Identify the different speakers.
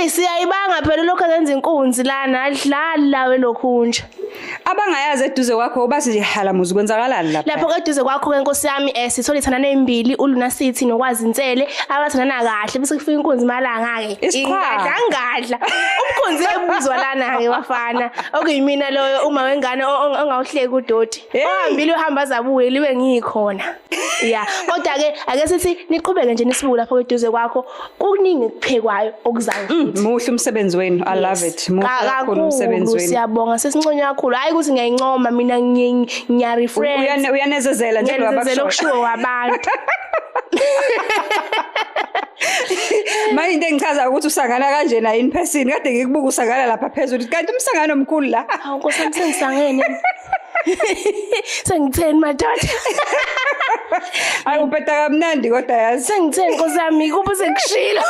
Speaker 1: Hey, siyayibanga phela lokho azenza inkunzi lana, adlali lawe lokhu nje.
Speaker 2: Abangayazi eduze kwakho bathi nje halamuzi, kwenzakalani lapha?
Speaker 1: Lapho eduze kwakho ke, nkosi yami, sithola ithandana ezimbili, uLuna City nokwazi Insele, abathandana kahle, bese kufika inkunzi malanga ke.
Speaker 2: Isiqhwaga.
Speaker 1: Ingadla ngadla. Umkhonzi ebuzwa lana ke bafana. Okuyimina loyo, uma wengane ongawuhleki udoti.
Speaker 2: Hey.
Speaker 1: Ohambile uhamba azabuye libe ngikhona. Ya, kodwa ke ake sithi niqhubeke nje nisibuke lapho eduze kwakho. Kuningi kuphekwayo okuzayo futhi.
Speaker 2: Muhle umsebenzi wenu. I love it. Muhle kakhulu umsebenzi wenu.
Speaker 1: Siyabonga, sesinconywa kakhulu. Hayi ukuthi ngiyayincoma mina, ngiya-refresh.
Speaker 2: Uyanezezela njengoba
Speaker 1: Ngiyenzela
Speaker 2: bakusho.
Speaker 1: okushiwo wabantu.
Speaker 2: Manje into engichaza ukuthi usangana kanje na in person, kade ngikubuka usangana lapha phezulu, kanti umsangano omkhulu la.
Speaker 1: Hawu nkosi yami, sengisangene. Sengitheni madoda?
Speaker 2: Hayi, upeta kamnandi kodwa yazi.
Speaker 1: Sengitheni nkosi yami, kuphi sekushilo?